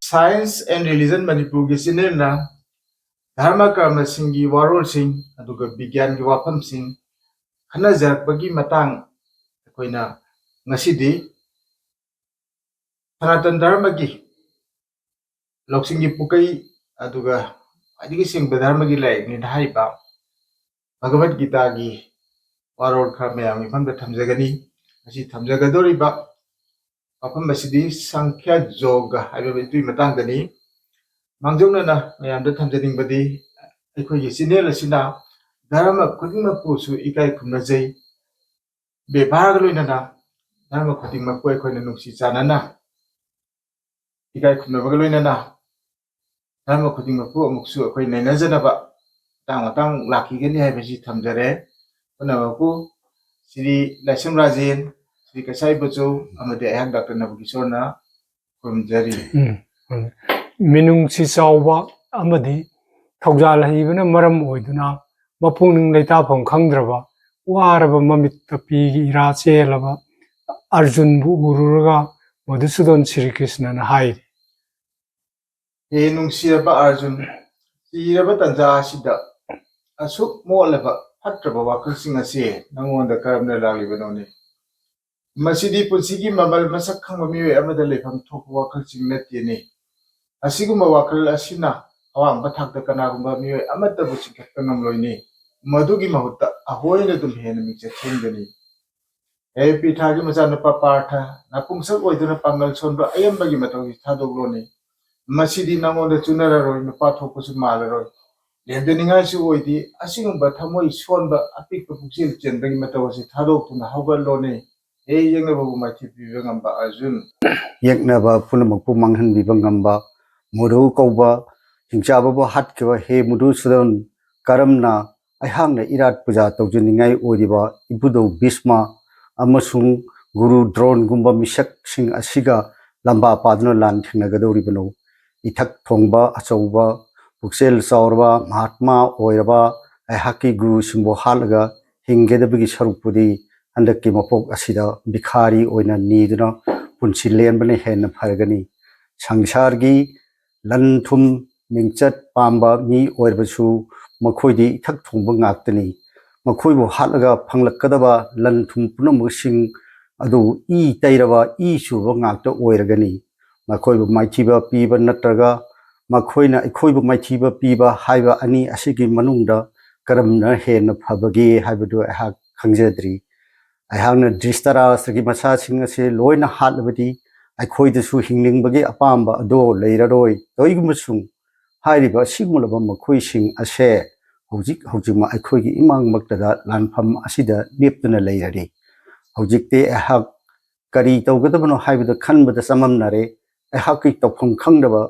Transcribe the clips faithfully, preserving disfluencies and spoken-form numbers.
Science and Religion ꯃꯅꯤꯄꯨꯔꯒꯤ ꯆꯦꯅꯦꯜꯅ ꯙꯔꯃ ꯀꯔꯃꯁꯤꯡꯒꯤ ꯋꯥꯔꯣꯜꯁꯤꯡ ꯑꯗꯨꯒ ꯕꯤꯒ꯭ꯌꯥꯟꯒꯤ ꯋꯥꯐꯝꯁꯤꯡ ꯈꯟꯅꯖꯔꯛꯄꯒꯤ ꯃꯇꯥꯡ ꯑꯩꯈꯣꯏꯅ ꯉꯁꯤꯗꯤ ꯁꯅꯥꯇꯟ ꯙꯔꯃꯒꯤ ꯂꯧꯁꯤꯡꯒꯤ ꯄꯨꯀꯩ ꯑꯗꯨꯒ ꯈ꯭ꯋꯥꯏꯗꯒꯤ ꯁꯦꯡꯕ ꯙꯔꯃꯒꯤ ꯂꯥꯏꯔꯤꯛꯅꯤꯅ ꯍꯥꯏꯔꯤꯕ ꯚꯒꯕꯠ ꯒꯤꯇꯥꯒꯤ ꯋꯥꯔꯣꯜ ꯈꯔ ꯃꯌꯥꯝꯒꯤ ꯃꯐꯝꯗ ꯊꯝꯖꯒꯅꯤ꯫ ꯃꯁꯤ ꯊꯝꯖꯒꯗꯧꯔꯤꯕ ꯋꯥꯐꯝ ꯑꯁꯤꯗꯤ ꯁꯪꯈ꯭ꯌꯥ ꯌꯣꯒ ꯍꯥꯏꯕ ꯑꯗꯨꯒꯤ ꯃꯇꯥꯡꯗꯅꯤ꯫ ꯃꯥꯡꯖꯧꯅꯅ ꯃꯌꯥꯝꯗ ꯊꯝꯖꯅꯤꯡꯕꯗꯤ ꯑꯩꯈꯣꯏꯒꯤ ꯆꯦꯅꯦꯜ ꯑꯁꯤꯅ ꯙꯔꯃ ꯈꯨꯗꯤꯡꯃꯛꯄꯨꯁꯨ ꯏꯀꯥꯏ ꯈꯨꯝꯅꯖꯩ꯫ ꯕꯦꯕꯥꯔꯒ ꯂꯣꯏꯅꯅ ꯙꯔꯃ ꯈꯨꯗꯤꯡꯃꯛꯄꯨ ꯑꯩꯈꯣꯏꯅ ꯅꯨꯡꯁꯤ ꯆꯥꯟꯅꯅ ꯏꯀꯥꯏ ꯈꯨꯝꯅꯕꯒ ꯂꯣꯏꯅꯅ ꯙꯔꯃ ꯈꯨꯗꯤꯡꯃꯛꯄꯨ ꯑꯃꯨꯛꯁꯨ ꯑꯩꯈꯣꯏ ꯅꯩꯅꯖꯅꯕ ꯃꯇꯥꯡ ꯃꯇꯥꯡ ꯂꯥꯛꯈꯤꯒꯅꯤ ꯍꯥꯏꯕꯁꯤ ꯊꯝꯖꯔꯦ꯫ ꯄꯨꯝꯅꯃꯛꯄꯨ ꯁ꯭ꯔꯤ ꯂꯥꯏꯁ꯭ꯔꯝ ꯔꯥꯖꯦꯟ, ꯁ꯭ꯔꯤ ꯀꯁꯥꯏ ꯕꯆꯧ ꯑꯃꯗꯤ ꯑꯩꯍꯥꯛ ꯗꯥꯛꯇꯔ ꯅꯕꯀꯤꯁꯣꯔꯅ ꯈꯨꯔꯨꯝꯖꯔꯤ꯫ ꯎꯝ, ꯎꯝ꯫ ꯃꯤꯅꯨꯡꯁꯤ ꯆꯥꯎꯕ ꯑꯃꯗꯤ ꯊꯧꯖꯥꯜ ꯍꯩꯕꯅ ꯃꯔꯝ ꯑꯣꯏꯗꯨꯅ ꯃꯄꯨꯛꯅꯤꯡ ꯂꯩꯇꯥꯐꯝ ꯈꯪꯗ꯭ꯔꯕ, ꯋꯥꯔꯕ ꯃꯃꯤꯠꯇ ꯄꯤꯒꯤ ꯏꯔꯥ ꯆꯦꯜꯂꯕ ꯑꯔꯖꯨꯟꯕꯨ ꯎꯔꯨꯔꯒ ꯃꯙꯨꯁꯨꯗꯟ ꯁ꯭ꯔꯤ ꯀ꯭ꯔꯤꯁꯅꯅ ꯍꯥꯏꯔꯤ, "ꯍꯦ ꯅꯨꯡꯁꯤꯔꯕ ꯑꯔꯖꯨꯟ, ꯆꯤꯔꯕ ꯇꯟꯖꯥ ꯑꯁꯤꯗ ꯑꯁꯨꯛ ꯃꯣꯠꯂꯕ ꯐꯠꯇ꯭ꯔꯕ ꯋꯥꯈꯜꯁꯤꯡ ꯑꯁꯤ ꯅꯉꯣꯟꯗ ꯀꯔꯝꯅ ꯂꯥꯛꯂꯤꯕꯅꯣꯅꯦ? ꯃꯁꯤꯗꯤ ꯄꯨꯟꯁꯤꯒꯤ ꯃꯃꯜ ꯃꯁꯛ ꯈꯪꯕ ꯃꯤꯑꯣꯏ ꯑꯃꯗ ꯂꯩꯐꯝ ꯊꯣꯛꯄ ꯋꯥꯈꯜꯁꯤꯡ ꯅꯠꯇꯦꯅꯦ꯫ ꯑꯁꯤꯒꯨꯝꯕ ꯋꯥꯈꯜ ꯑꯁꯤꯅ ꯑꯋꯥꯡꯕ ꯊꯥꯛꯇ ꯀꯅꯥꯒꯨꯝꯕ ꯃꯤꯑꯣꯏ ꯑꯃꯠꯇꯕꯨ ꯆꯤꯡꯈꯠꯄ ꯉꯝꯂꯣꯏꯅꯦ꯫ ꯃꯗꯨꯒꯤ ꯃꯍꯨꯠꯇ ꯑꯩꯈꯣꯏꯅ ꯑꯗꯨꯝ ꯍꯦꯟꯅ ꯃꯤꯡꯆꯠ ꯊꯦꯡꯒꯅꯤ꯫ ꯍꯦ ꯄ꯭ꯔꯤꯊꯥꯒꯤ ꯃꯆꯥꯅꯨꯄꯥ ꯄꯥꯔꯊ, ꯅꯄꯨꯡꯁꯛ ꯑꯣꯏꯗꯨꯅ ꯄꯥꯡꯒꯜ ꯁꯣꯟꯕ ꯑꯌꯥꯝꯕꯒꯤ ꯃꯇꯧꯁꯤ ꯊꯥꯗꯣꯛꯂꯣꯅꯦ꯫ ꯃꯁꯤꯗꯤ ꯅꯉꯣꯟꯗ ꯆꯨꯅꯔꯔꯣꯏ, ꯅꯨꯄꯥ ꯊꯣꯛꯄꯁꯨ ꯃꯥꯜꯂꯔꯣꯏ꯫ ꯂꯦꯝꯖꯅꯤꯡꯉꯥꯏꯁꯨ ꯑꯣꯏꯗꯦ꯫ ꯑꯁꯤꯒꯨꯝꯕ ꯊꯃꯣꯏ ꯁꯣꯟꯕ, ꯑꯄꯤꯛꯄ ꯄꯨꯛꯆꯦꯜ ꯆꯦꯟꯕꯒꯤ ꯃꯇꯧ ꯑꯁꯤ ꯊꯥꯗꯣꯛꯇꯨꯅ ꯍꯧꯒꯠꯂꯣꯅꯦ꯫ ꯍꯦ ꯌꯦꯛꯅꯕꯕꯨ ꯃꯥꯏꯊꯤꯕ ꯄꯤꯕ ꯉꯝꯕ ꯑꯔꯖꯨꯟ꯫ ꯌꯦꯛꯅꯕ ꯄꯨꯝꯅꯃꯛꯄꯨ ꯃꯥꯡꯍꯟꯕꯤꯕ ꯉꯝꯕ ꯃꯨꯔꯨ ꯀꯧꯕ ꯍꯤꯡꯆꯥꯕꯕꯨ ꯍꯥꯠꯈꯤꯕ ꯍꯦ ꯃꯨꯗꯨꯁꯨꯗꯟ, ꯀꯔꯝꯅ ꯑꯩꯍꯥꯛꯅ ꯏꯔꯥꯠ ꯄꯨꯖꯥ ꯇꯧꯖꯅꯤꯡꯉꯥꯏ ꯑꯣꯏꯔꯤꯕ ꯏꯕꯨꯙꯧ ꯚꯤꯁꯃ ꯑꯃꯁꯨꯡ ꯒꯨꯔꯨ ꯗ꯭ꯔꯣꯟꯒꯨꯝꯕ ꯃꯤꯁꯛꯁꯤꯡ ꯑꯁꯤꯒ ꯂꯝꯕꯥ ꯄꯥꯗꯨꯅ ꯂꯥꯟ ꯊꯦꯡꯅꯒꯗꯧꯔꯤꯕꯅꯣ? ꯏꯊꯛ ꯊꯣꯡꯕ ꯑꯆꯧꯕ, ꯄꯨꯛꯆꯦꯜ ꯆꯥꯎꯔꯕ, ꯃꯍꯥꯠꯃꯥ ꯑꯣꯏꯔꯕ ꯑꯩꯍꯥꯛꯀꯤ ꯒꯨꯔꯨꯁꯤꯡꯕꯨ ꯍꯥꯠꯂꯒ ꯍꯤꯡꯒꯗꯕꯒꯤ ꯁꯔꯨꯛꯄꯨꯗꯤ ꯍꯟꯗꯛꯀꯤ ꯃꯄꯣꯛ ꯑꯁꯤꯗ ꯚꯤꯈꯥꯔꯤ ꯑꯣꯏꯅ ꯅꯤꯗꯨꯅ ꯄꯨꯟꯁꯤ ꯂꯦꯟꯕꯅ ꯍꯦꯟꯅ ꯐꯔꯒꯅꯤ꯫ ꯁꯪꯁꯥꯔꯒꯤ ꯂꯟ ꯊꯨꯝ ꯃꯤꯡꯆꯠ ꯄꯥꯝꯕ ꯃꯤ ꯑꯣꯏꯔꯕꯁꯨ ꯃꯈꯣꯏꯗꯤ ꯏꯊꯛ ꯊꯣꯡꯕ ꯉꯥꯛꯇꯅꯤ꯫ ꯃꯈꯣꯏꯕꯨ ꯍꯥꯠꯂꯒ ꯐꯪꯂꯛꯀꯗꯕ ꯂꯟ ꯊꯨꯝ ꯄꯨꯝꯅꯃꯛꯁꯤꯡ ꯑꯗꯨ ꯏ ꯇꯩꯔꯕ, ꯏ ꯆꯨꯕ ꯉꯥꯛꯇ ꯑꯣꯏꯔꯒꯅꯤ꯫ ꯃꯈꯣꯏꯕꯨ ꯃꯥꯏꯊꯤꯕ ꯄꯤꯕ ꯅꯠꯇ꯭ꯔꯒ ꯃꯈꯣꯏꯅ ꯑꯩꯈꯣꯏꯕꯨ ꯃꯥꯏꯊꯤꯕ ꯄꯤꯕ ꯍꯥꯏꯕ ꯑꯅꯤ ꯑꯁꯤꯒꯤ ꯃꯅꯨꯡꯗ ꯀꯔꯝꯅ ꯍꯦꯟꯅ ꯐꯕꯒꯦ ꯍꯥꯏꯕꯗꯨ ꯑꯩꯍꯥꯛ ꯈꯪꯖꯗ꯭ꯔꯤ꯫ ꯑꯩꯍꯥꯛꯅ ꯙ꯭ꯔꯤꯁꯇꯔꯥꯁꯇ꯭ꯔꯒꯤ ꯃꯆꯥꯁꯤꯡ ꯑꯁꯤ ꯂꯣꯏꯅ ꯍꯥꯠꯂꯕꯗꯤ ꯑꯩꯈꯣꯏꯗꯁꯨ ꯍꯤꯡꯅꯤꯡꯕꯒꯤ ꯑꯄꯥꯝꯕ ꯑꯗꯨ ꯂꯩꯔꯔꯣꯏ꯫ ꯀꯔꯤꯒꯨꯝꯕꯁꯨꯡ ꯍꯥꯏꯔꯤꯕ ꯑꯁꯤꯒꯨꯝꯂꯕ ꯃꯈꯣꯏꯁꯤꯡ ꯑꯁꯦ ꯍꯧꯖꯤꯛ ꯍꯧꯖꯤꯛꯃꯛ ꯑꯩꯈꯣꯏꯒꯤ ꯏꯃꯥꯡꯃꯛꯇꯗ ꯂꯥꯟꯐꯝ ꯑꯁꯤꯗ ꯂꯦꯞꯇꯨꯅ ꯂꯩꯔꯔꯤ꯫ ꯍꯧꯖꯤꯛꯇꯤ ꯑꯩꯍꯥꯛ ꯀꯔꯤ ꯇꯧꯒꯗꯕꯅꯣ ꯍꯥꯏꯕꯗ ꯈꯟꯕꯗ ꯆꯃꯝꯅꯔꯦ꯫ ꯑꯩꯍꯥꯛꯀꯤ ꯇꯧꯐꯝ ꯈꯪꯗꯕ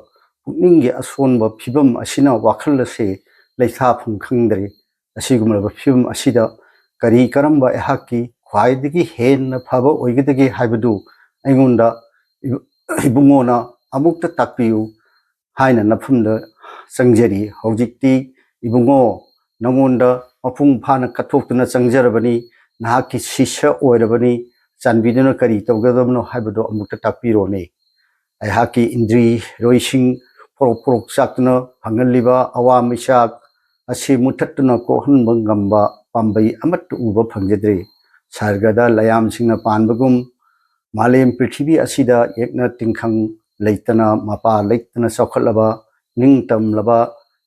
ꯄꯨꯛꯅꯤꯡꯒꯤ ꯑꯁꯣꯟꯕ ꯐꯤꯕꯝ ꯑꯁꯤꯅ ꯋꯥꯈꯜ ꯑꯁꯤ ꯂꯩꯊꯥꯐꯝ ꯈꯪꯗ꯭ꯔꯦ꯫ ꯑꯁꯤꯒꯨꯝꯂꯕ ꯐꯤꯕꯝ ꯑꯁꯤꯗ ꯀꯔꯤ ꯀꯔꯝꯕ ꯑꯩꯍꯥꯛꯀꯤ ꯈ꯭ꯋꯥꯏꯗꯒꯤ ꯍꯦꯟꯅ ꯐꯕ ꯑꯣꯏꯒꯗꯒꯦ ꯍꯥꯏꯕꯗꯨ ꯑꯩꯉꯣꯟꯗ ꯏꯕꯨꯡꯉꯣꯅ ꯑꯃꯨꯛꯇ ꯇꯥꯛꯄꯤꯌꯨ ꯍꯥꯏꯅ ꯅꯐꯝꯗ ꯆꯪꯖꯔꯤ꯫ ꯍꯧꯖꯤꯛꯇꯤ ꯏꯕꯨꯡꯉꯣ, ꯅꯉꯣꯟꯗ ꯃꯄꯨꯡ ꯐꯥꯅ ꯀꯠꯊꯣꯛꯇꯨꯅ ꯆꯪꯖꯔꯕꯅꯤ, ꯅꯍꯥꯛꯀꯤ ꯁꯤꯁ꯭ꯌ ꯑꯣꯏꯔꯕꯅꯤ, ꯆꯥꯟꯕꯤꯗꯨꯅ ꯀꯔꯤ ꯇꯧꯒꯗꯕꯅꯣ ꯍꯥꯏꯕꯗꯨ ꯑꯃꯨꯛꯇ ꯇꯥꯛꯄꯤꯔꯣꯅꯦ꯫ ꯑꯩꯍꯥꯛꯀꯤ ꯏꯟꯗ꯭ꯔꯤꯔꯣꯏꯁꯤꯡ ꯄꯣꯔꯣꯛ ꯄꯣꯔꯣꯛ ꯆꯥꯛꯇꯨꯅ ꯐꯪꯍꯜꯂꯤꯕ ꯑꯋꯥ ꯃꯩꯆꯥꯛ ꯑꯁꯤ ꯃꯨꯊꯠꯇꯨꯅ ꯀꯣꯛꯍꯟꯕ ꯉꯝꯕ ꯄꯥꯝꯕꯩ ꯑꯃꯠꯇ ꯎꯕ ꯐꯪꯖꯗ꯭ꯔꯤ꯫ ꯁꯔꯒꯗ ꯂꯌꯥꯝꯁꯤꯡꯅ ꯄꯥꯟꯕꯒꯨꯝ ꯃꯥꯂꯦꯝ ꯄ꯭ꯔꯤꯊꯤꯕꯤ ꯑꯁꯤꯗ ꯌꯦꯛꯅ ꯇꯤꯟꯈꯪ ꯂꯩꯇꯅ ꯃꯄꯥ ꯂꯩꯇꯅ ꯆꯥꯎꯈꯠꯂꯕ ꯅꯤꯡꯇꯝꯂꯕ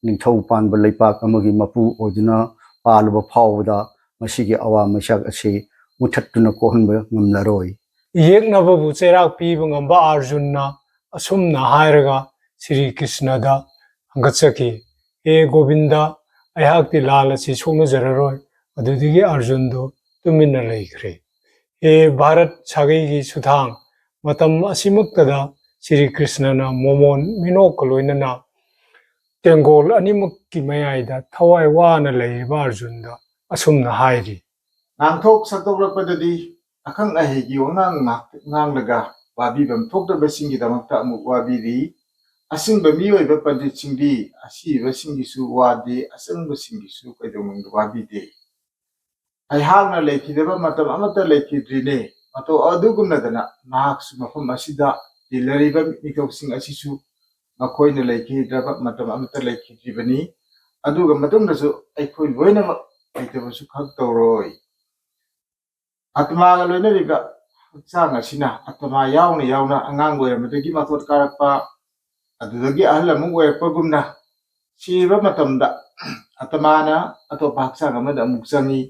ꯅꯤꯡꯊꯧ ꯄꯥꯟꯕ ꯂꯩꯄꯥꯛ ꯑꯃꯒꯤ ꯃꯄꯨ ꯑꯣꯏꯗꯨꯅ ꯄꯥꯜꯂꯨꯕ ꯐꯥꯎꯕꯗ ꯃꯁꯤꯒꯤ ꯑꯋꯥ ꯃꯩꯆꯥꯛ ꯑꯁꯤ ꯃꯨꯊꯠꯇꯨꯅ ꯀꯣꯛꯍꯟꯕ ꯉꯝꯂꯔꯣꯏ꯫ ꯌꯦꯛꯅꯕꯕꯨ ꯆꯩꯔꯥꯛ ꯄꯤꯕ ꯉꯝꯕ ꯑꯥꯔꯖꯨꯟꯅ ꯑꯁꯨꯝꯅ ꯍꯥꯏꯔꯒ ꯁ꯭ꯔꯤ ꯀ꯭ꯔꯤꯁꯅꯗ ꯍꯪꯒꯠꯆꯈꯤ, "ꯍꯦ ꯒꯣꯕꯤꯟꯗ, ꯑꯩꯍꯥꯛꯇꯤ ꯂꯥꯜ ꯑꯁꯤ ꯁꯣꯛꯅꯖꯔꯔꯣꯏ"꯫ ꯑꯗꯨꯗꯒꯤ ꯑꯥꯔꯖꯨꯟꯗꯨ ꯇꯨꯃꯤꯟꯅ ꯂꯩꯈ꯭ꯔꯦ꯫ ꯍꯦ ꯚꯥꯔꯠ ꯁꯥꯒꯩꯒꯤ ꯁꯨꯊꯥꯡ, ꯃꯇꯝ ꯑꯁꯤꯃꯛꯇꯗ ꯁ꯭ꯔꯤ ꯀ꯭ꯔꯤꯁꯅꯅ ꯃꯣꯃꯣꯟ ꯃꯤꯅꯣꯛꯀ ꯂꯣꯏꯅꯅ ꯇꯦꯡꯒꯣꯜ ꯑꯅꯤꯃꯛꯀꯤ ꯃꯌꯥꯏꯗ ꯊꯋꯥꯏ ꯋꯥꯅ ꯂꯩꯔꯤꯕ ꯑꯥꯔꯖꯨꯟꯗ ꯑꯁꯨꯝꯅ ꯍꯥꯏꯔꯤ, ꯉꯥꯡꯊꯣꯛ ꯁꯛꯇꯣꯛꯂꯛꯄꯗꯗꯤ ꯑꯈꯪ ꯑꯍꯩꯒꯤ ꯋꯥꯉꯥꯡ ꯉꯥꯛ-, ꯉꯥꯡꯂꯒ ꯋꯥꯕꯤꯐꯝ ꯊꯣꯛꯇꯕꯁꯤꯡꯒꯤꯗꯃꯛꯇ ꯑꯃꯨꯛ ꯋꯥꯕꯤꯔꯤ꯫ ꯑꯁꯤꯟꯕ ꯃꯤꯑꯣꯏꯕ ꯄꯟꯗꯤꯠꯁꯤꯡꯗꯤ ꯑꯁꯤꯕꯁꯤꯡꯒꯤꯁꯨ ꯋꯥꯗꯦ, ꯑꯆꯪꯕꯁꯤꯡꯒꯤꯁꯨ ꯀꯩꯗꯧꯅꯨꯡꯗ ꯋꯥꯕꯤꯗꯦ꯫ ꯑꯩꯍꯥꯛꯅ ꯂꯩꯈꯤꯗꯕ ꯃꯇꯝ ꯑꯃꯠꯇ ꯂꯩꯈꯤꯗ꯭ꯔꯤꯅꯦ꯫ ꯃꯇꯧ ꯑꯗꯨꯒꯨꯝꯅꯗꯅ ꯅꯍꯥꯛꯁꯨ ꯃꯐꯝ ꯑꯁꯤꯗ ꯇꯤꯜꯂꯔꯤꯕ ꯃꯤꯀꯨꯞꯁꯤꯡ ꯑꯁꯤꯁꯨ ꯃꯈꯣꯏꯅ ꯂꯩꯈꯤꯗ꯭ꯔꯕ ꯃꯇꯝ ꯑꯃꯠꯇ ꯂꯩꯈꯤꯗ꯭ꯔꯤꯕꯅꯤ꯫ ꯑꯗꯨꯒ ꯃꯇꯨꯡꯗꯁꯨ ꯑꯩꯈꯣꯏ ꯂꯣꯏꯅꯃꯛ ꯂꯩꯇꯕꯁꯨ ꯈꯛ ꯇꯧꯔꯣꯏ꯫ ꯑꯥꯇꯃꯥꯒ ꯂꯣꯏꯅꯔꯤꯕ ꯍꯛꯆꯥꯡ ꯑꯁꯤꯅ ꯑꯥꯇꯃꯥ ꯌꯥꯎꯅ ꯌꯥꯎꯅ ꯑꯉꯥꯡ ꯑꯣꯏꯔꯝꯕꯗꯒꯤ ꯃꯊꯣꯠ ꯀꯥꯔꯛꯄ, ꯑꯗꯨꯗꯒꯤ ꯑꯍꯜ ꯑꯃꯨꯛ ꯑꯣꯏꯔꯛꯄꯒꯨꯝꯅ ꯁꯤꯔꯕ ꯃꯇꯝꯗ ꯑꯥꯇꯃꯥꯅ ꯑꯇꯣꯞꯄ ꯍꯛꯆꯥꯡ ꯑꯃꯗ ꯑꯃꯨꯛ ꯆꯪꯏ꯫